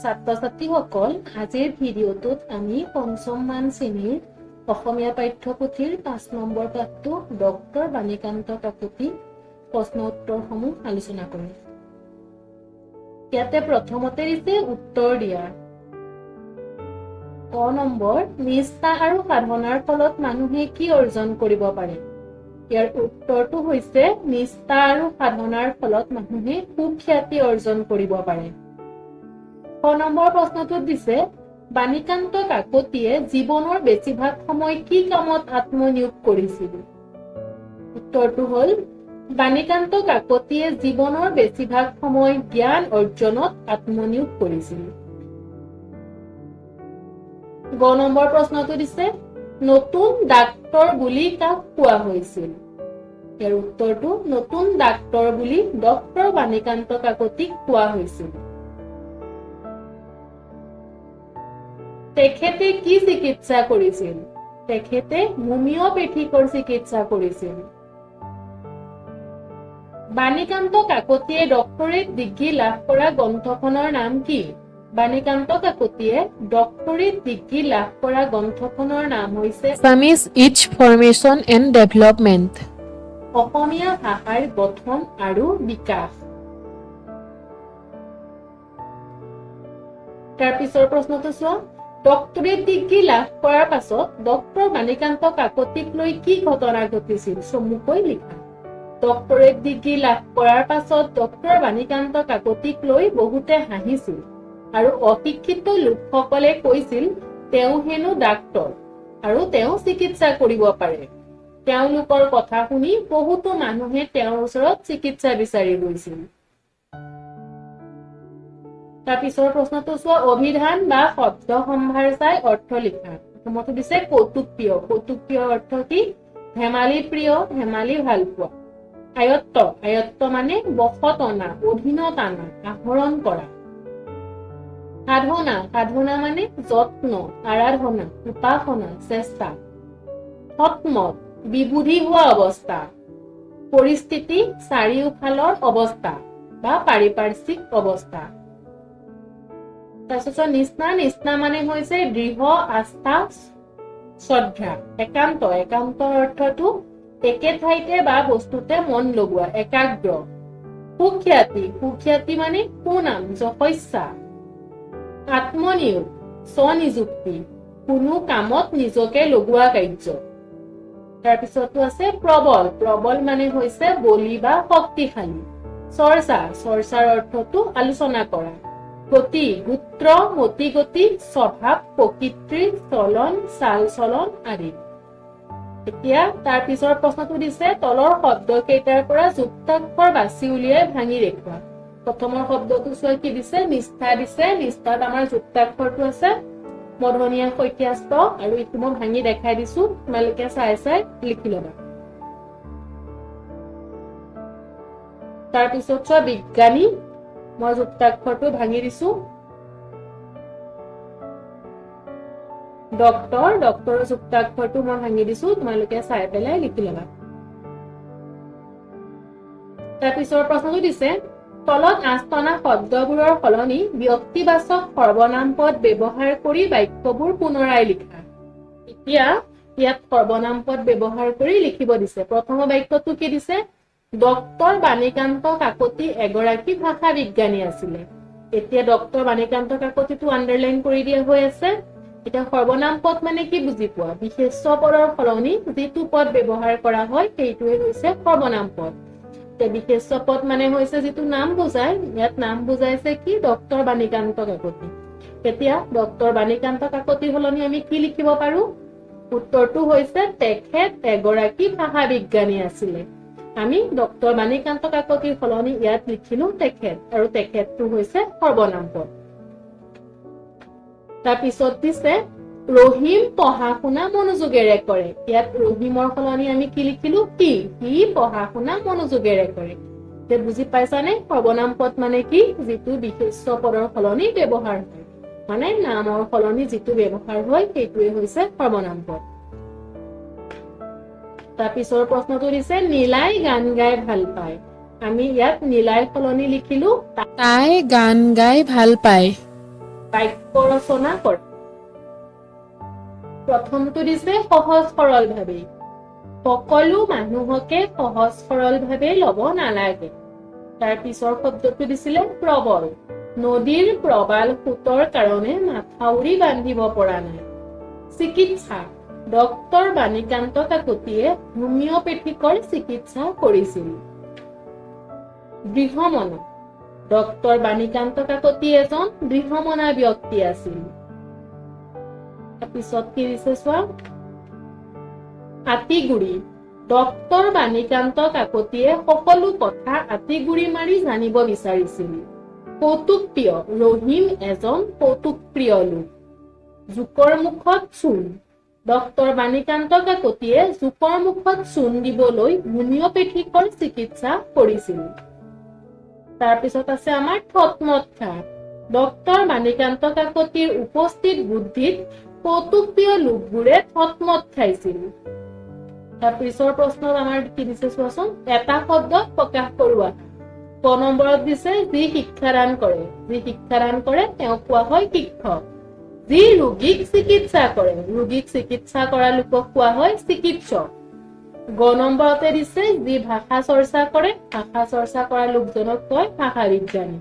ছাত্ৰ ছাত্ৰীসকল, আজিৰ ভিডিঅ'টোত আমি পঞ্চম মান শ্ৰেণীৰ অসমীয়া পাঠ্যপুথিৰ 5 নম্বৰ পাঠটো ডক্টৰ বাণীকান্ত কাকতি প্ৰশ্ন উত্তৰসমূহ আলোচনা কৰিম। ইয়াতে প্ৰথমতে দিছে উত্তৰ দিয়া। ক নম্বৰ, নিষ্ঠা আৰু সাধনাৰ ফলত মানুহে কি অৰ্জন কৰিব পাৰে? ইয়াৰ উত্তৰটো হৈছে নিষ্ঠা আৰু সাধনাৰ ফলত মানুহে সুখ্যাতি অৰ্জন কৰিব পাৰে। খ নম্বৰ প্ৰশ্নটোত দিছে বাণীকান্ত কাকতিয়ে জীৱনৰ বেছিভাগ সময় কি কামত আত্মনিয়োগ কৰিছিল? উত্তৰটো হ'ল বাণীকান্ত কাকতিয়ে জীৱনৰ বেছিভাগ সময় জ্ঞান অৰ্জনত আত্মনিয়োগ কৰিছিল। গ নম্বৰ প্ৰশ্নটো দিছে নতুন ডাক্তৰ বুলি কাক কোৱা হৈছিল? ইয়াৰ উত্তৰটো নতুন ডাক্তৰ বুলি ডক্টৰ বাণীকান্ত কাকতিক কোৱা হৈছিল। তেখেতে কি চিকিৎসা কৰিছিল? তেখেতে হোমিঅ'পেথিকৰ চিকিৎসা কৰিছিল। বাণীকান্ত কাকতিয়ে ডক্টৰেট ডিগ্ৰী লাভ কৰা গ্ৰন্থখনৰ নাম কি? বাণীকান্ত কাকতিয়ে ডক্টৰেট ডিগ্ৰী লাভ কৰা গ্ৰন্থখনৰ নাম হৈছে Assamese, its Formation and Development. অসমীয়া ভাষাৰ গঠন আৰু বিকাশ। তাৰ পিছৰ প্ৰশ্নটো চোৱা, ডক্টৰেট ডিগ্ৰী লাভ কৰাৰ পাছত ডক্টৰ বাণীকান্ত কাকতিক লৈ কি ঘটনা ঘটিছিল চমুকৈ লিখা। ডক্টৰেট ডিগ্ৰী লাভ কৰাৰ পাছত ডক্টৰ বাণীকান্ত কাকতিক লৈ বহুতে হাঁহিছিল আৰু অশিক্ষিত লোকসকলে কৈছিল তেওঁ হেনো ডাক্তৰ আৰু তেওঁ চিকিৎসা কৰিব পাৰে। তেওঁলোকৰ কথা শুনি বহুতো মানুহে তেওঁৰ ওচৰত চিকিৎসা বিচাৰি গৈছিল। তাৰ পিছৰ প্ৰশ্নটো চোৱা, অভিধান বা শব্দ সম্ভাৰ চাই অৰ্থ লিখা। প্ৰথমতে দিছে কৌতুকপ্ৰিয়। কৌতুকপ্ৰিয় অৰ্থ কি? ধেমালি প্ৰিয়, ধেমালি ভাল পোৱা। আয়ত্ত, আয়ত্ত মানে বশত অনা, অধীনত আনা, আহৰণ কৰা। সাধনা, সাধনা মানে যত্ন, আৰাধনা, উপাসনা, চেষ্টা। থতমত, বিবুধি হোৱা অৱস্থা। পৰিস্থিতি, চাৰিওফালৰ অৱস্থা বা পাৰিপাৰ্শ্বিক অৱস্থা। তাৰপিছত নিষ্ঠা, নিষ্ঠা মানে হৈছে দৃঢ় আস্থা, শ্ৰদ্ধা। একান্ত, একান্তৰ অৰ্থটো একে ঠাইতে বা বস্তুতে মন লগোৱা, একাগ্ৰ। সুখ্যাতি, সুখ্যাতি মানে সুনাম, যশস্যা। আত্মনিয়োগ, স্বনিযুক্তি, কোনো কামত নিজকে লগোৱা কাৰ্য। তাৰপিছতো আছে প্ৰবল, প্ৰবল মানে হৈছে বলি বা শক্তিশালী। চৰ্চা, চৰ্চাৰ অৰ্থটো আলোচনা কৰা। গতি, গোত্ৰ, মতিগতি, স্বভাৱ, প্ৰকৃতি, চলন, চাল চলন আদি। এতিয়া তাৰ পিছৰ প্ৰশ্নটো দিছে তলৰ শব্দ কেইটাৰ পৰা যুক্তাক্ষৰ বাছি উলিয়াই ভাঙি দেখুওৱা। প্ৰথমৰ শব্দটো চোৱা কি দিছে? নিষ্ঠা দিছে। নিষ্ঠাত আমাৰ যুক্তাক্ষৰটো আছে মধনীয়া শইকীয়াস্ত, আৰু এইটো মই ভাঙি দেখাই দিছো, তোমালোকে চাই চাই লিখি ল'বা। তাৰপিছত চোৱা বিজ্ঞানী, মই যুক্তাক্ষৰটো ভাঙি দিছো। ডক্টৰ, ডক্টৰৰ যুক্তাক্ষৰটো মই ভাঙি দিছো, তোমালোকে চাই পেলাই লিখি ল'বা। তাৰপিছৰ প্ৰশ্নটো দিছে তলত আঁচটনা শব্দবোৰৰ সলনি ব্যক্তিবাচক সৰ্বনাম পদ ব্যৱহাৰ কৰি বাক্যবোৰ পুনৰাই লিখা। এতিয়া ইয়াত সৰ্বনাম পদ ব্যৱহাৰ কৰি লিখিব দিছে। প্ৰথম বাক্যটো কি দিছে? ডক্টৰ বাণীকান্ত কাকতি এগৰাকী ভাষা বিজ্ঞানী আছিলে। এতিয়া ডক্টৰ বাণীকান্ত কাকতিটো আণ্ডাৰলাইন কৰি দিয়া হৈ আছে। এতিয়া সৰ্বনাম পদ মানে কি বুজি পোৱা? বিশেষ্য পদৰ সলনি যিটো পদ ব্যৱহাৰ কৰা হয় সেইটোৱে হৈছে সৰ্বনাম পদ। এতিয়া বিশেষ্য পদ মানে হৈছে যিটো নাম বুজায়। ইয়াত নাম বুজাইছে কি? ডক্টৰ বাণীকান্ত কাকতি। এতিয়া ডক্টৰ বাণীকান্ত কাকতিৰ সলনি আমি কি লিখিব পাৰো? উত্তৰটো হৈছে তেখেত এগৰাকী ভাষা বিজ্ঞানী আছিলে। আমি ডক্টৰ বাণীকান্ত কাকতিৰ সলনি ইয়াত লিখিলো তেখেত, আৰু তেখেতটো হৈছে সৰ্বনাম পদ। তাৰপিছত দিছে ৰহিম পঢ়া শুনা মনোযোগেৰে কৰে। ইয়াত ৰহিমৰ সলনি আমি কি লিখিলো? সি, সি পঢ়া শুনা মনোযোগেৰে কৰে। এতিয়া বুজি পাইছানে সৰ্বনাম পদ মানে কি? যিটো বিশেষ্য পদৰ সলনি ব্যৱহাৰ হয়, মানে নামৰ সলনি যিটো ব্যৱহাৰ হয় সেইটোৱে হৈছে সৰ্বনাম পদ। তাৰপিছৰ প্ৰশ্নটো দিছে নীলাই গান গাই ভাল পায়। আমি ইয়াত নীলাই সলনি লিখিলো তাই গান গাই ভাল পায়। বাক্য ৰচনা কৰা। প্ৰথমটো দিছে সহজ সৰল ভাৱে। সকলো মানুহকে সহজ সৰল ভাৱে ল'ব নালাগে। তাৰ পিছৰ শব্দটো দিছিলে প্ৰবল। নদীৰ প্ৰবাল সোঁতৰ কাৰণে মাথাউৰি বান্ধিব পৰা নাই। চিকিৎসা। ডক্টৰ বাণীকান্ত কাকতিয়ে হোমিঅপেথিকৰ চিকিৎসা কৰিছিল। দৃঢ়মনা। ডক্টৰ বাণীকান্ত কাকতি এজন দৃঢ়মনা ব্যক্তি আছিল। তাৰপিছত কি দিছে চোৱা, আতিগুৰি। ডক্টৰ বাণীকান্ত কাকতিয়ে সকলো কথা আতিগুৰি মাৰি জানিব বিচাৰিছিল। কৌতুকপ্ৰিয়। ৰহিম এজন কৌতুকপ্ৰিয় লোক। জোকৰ মুখত চূণ। ডক্টৰ বাণীকান্ত কাকতিয়ে জোকৰ মুখত চূণ দিবলৈ হোমিঅপেথিকৰ চিকিৎসা কৰিছিল। তাৰপিছত আছে আমাৰ থতমত খা। ডক্টৰ বাণীকান্ত কাকতিৰ উপস্থিত বুদ্ধিত কৌতুকপ্ৰিয় লোকবোৰে থতমত খাইছিল। তাৰ পিছৰ প্ৰশ্নত আমাৰ কি দিছে চোৱাচোন, এটা শব্দত প্ৰকাশ কৰোৱা। ক নম্বৰত দিছে যি শিক্ষাদান কৰে। যি শিক্ষাদান কৰে তেওঁক কোৱা হয় শিক্ষক। যি ৰোগীক চিকিৎসা কৰে, ৰোগীক চিকিৎসা কৰা লোকক কোৱা হয় চিকিৎসক। গ নম্বৰতে দিছে যি ভাষা চৰ্চা কৰে, ভাষা চৰ্চা কৰা লোকজনক কয় ভাষা বিজ্ঞানী।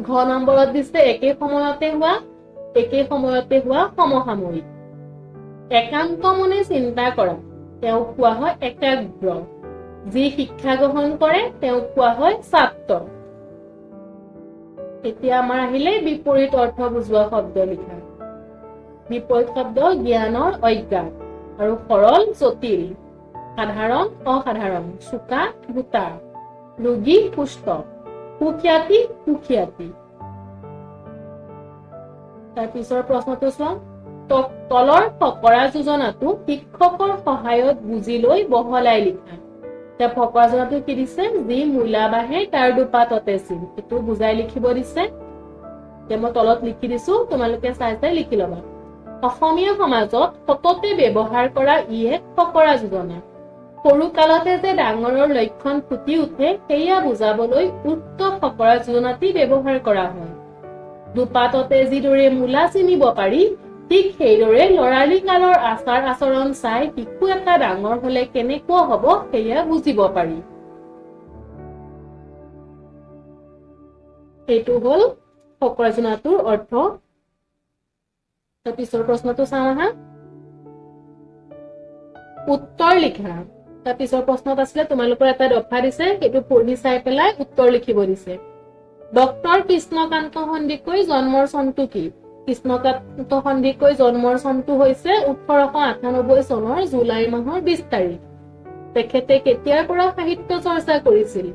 ঘ নম্বৰত দিছে একে সময়তে হোৱা সমসাময়িক। একান্ত মনে চিন্তা কৰা তেওঁক কোৱা হয় একাগ্ৰ। যি শিক্ষা গ্ৰহণ কৰে তেওঁক কোৱা হয় ছাত্ৰ। এতিয়া আমাৰ আহিলে বিপৰীত অৰ্থ বুজোৱা শব্দ লিখা। বিপৰীত শব্দ জ্ঞানৰ অজ্ঞান আৰু সৰল জটিল, সাধাৰণ অসাধাৰণ, চোকা গোটা, ৰোগী সুস্থ, সুখ্যাতি কুখ্যাতি। তাৰ পিছৰ প্ৰশ্নটো চোৱা, তলৰ ফকৰা যোজনাটো শিক্ষকৰ সহায়ত বুজি লৈ বহলাই লিখা। এতিয়া ফকৰা যোজনাটো কি দিছে, যি মূলা বাঢ়ে তাৰ দুপাততে চিন। সেইটো বুজাই লিখিব দিছে। এতিয়া মই তলত লিখি দিছো, তোমালোকে চাই চাই লিখি ল'বা। অসমীয়া সমাজত সততে ব্যৱহাৰ কৰা ই এক ফকৰা যোজনা। সৰু কালতে যে ডাঙৰৰ লক্ষণ ফুটি উঠে সেয়া বুজাবলৈ উক্ত ফকৰা যোজনাটি ব্যৱহাৰ কৰা হয়। দুপাততে যিদৰে মূলা চিনিব পাৰি, ঠিক সেইদৰে ল'ৰালি কালৰ আচাৰ আচৰণ চাই শিশু এটা ডাঙৰ হলে কেনেকুৱা হব সেয়া বুজিব পাৰি। সেইটো হ'ল ফকৰা যোজনাটোৰ অৰ্থ। তাৰ পিছৰ প্ৰশ্নটো চাওঁ আহা, উত্তৰ লিখা। তাৰ পিছৰ প্ৰশ্নত আছিলে তোমালোকৰ এটা দফা দিছে, সেইটো পঢ়ি চাই পেলাই উত্তৰ লিখিব দিছে। ডক্টৰ কৃষ্ণকান্ত সন্দিকৈ জন্মৰ চনটো কি? কৃষ্ণকান্ত সন্দিকৈ জন্মৰ চনটো হৈছে 1898 চনৰ জুলাই মাহৰ 20 তাৰিখ। তেখেতে কেতিয়াৰ পৰা সাহিত্য চৰ্চা কৰিছিল?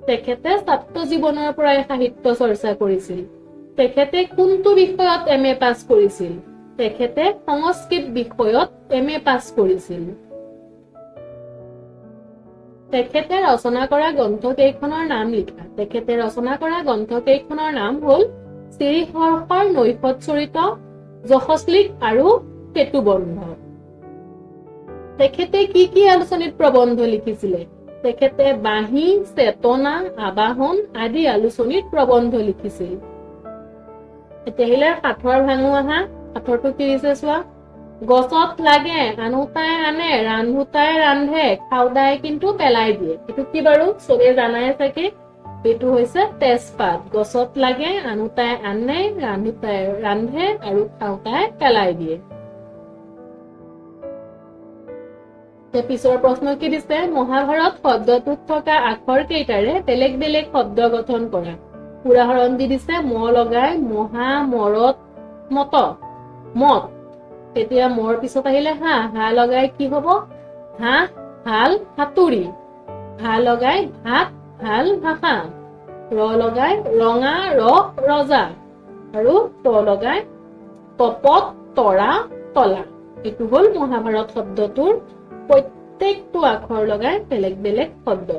তেখেতে ছাত্ৰ জীৱনৰ পৰাই সাহিত্য চৰ্চা কৰিছিল। তেখেতে কোনটো বিষয়ত এম এ পাছ কৰিছিল? তেখেতে সংস্কৃত বিষয়ত এম এ পাছ কৰিছিল। তেখেতে ৰচনা কৰা গ্ৰন্থ কেইখনৰ নাম লিখা। তেখেতে ৰচনা কৰা গ্ৰন্থ কেইখনৰ নাম হ'ল শ্ৰীহৰ্ষৰ নৈষধ চৰিত, যশশ্লীক আৰু সেতুবন্ধ। তেখেতে কি কি আলোচনীত প্ৰবন্ধ লিখিছিলে? তেখেতে বাঁহী, চেতনা, আবাহন আদি আলোচনীত প্ৰবন্ধ লিখিছিল। এতিয়া আহিলে সাঁথৰ ভাঙো আহা। সাঁথৰটো কি দিছে চোৱা, গছত লাগে আনোতাই আনে, ৰান্ধোতাই ৰান্ধে, খাওদাই কিন্তু পেলাই দিয়ে। এইটো কি বাৰু চবে জানাই চাগে? এইটো হৈছে তেজপাত। গছত লাগে আনোতাই আনে, ৰান্ধোতাই ৰান্ধে আৰু খাওঁতাই পেলাই দিয়ে। পিছৰ প্ৰশ্ন কি দিছে, মহাভাৰত শব্দটোত থকা আখৰ কেইটাৰে বেলেগ বেলেগ শব্দ গঠন কৰা। উদাহৰণ দি দিছে, ম লগাই মহা মৰত মত মত। তেতিয়া মৰ পিছত আহিলে হা, হা লগাই কি হব? হাঁহ হাল হাতুৰি। হা লগাই ভাত ভাল ভাষা। ৰ লগাই ৰঙা ৰস ৰজা আৰু ত লগাই তপত তৰা তলা। এইটো হ'ল মহাভাৰত শব্দটোৰ প্ৰত্যেকটো আখৰ লগাই বেলেগ বেলেগ শব্দ।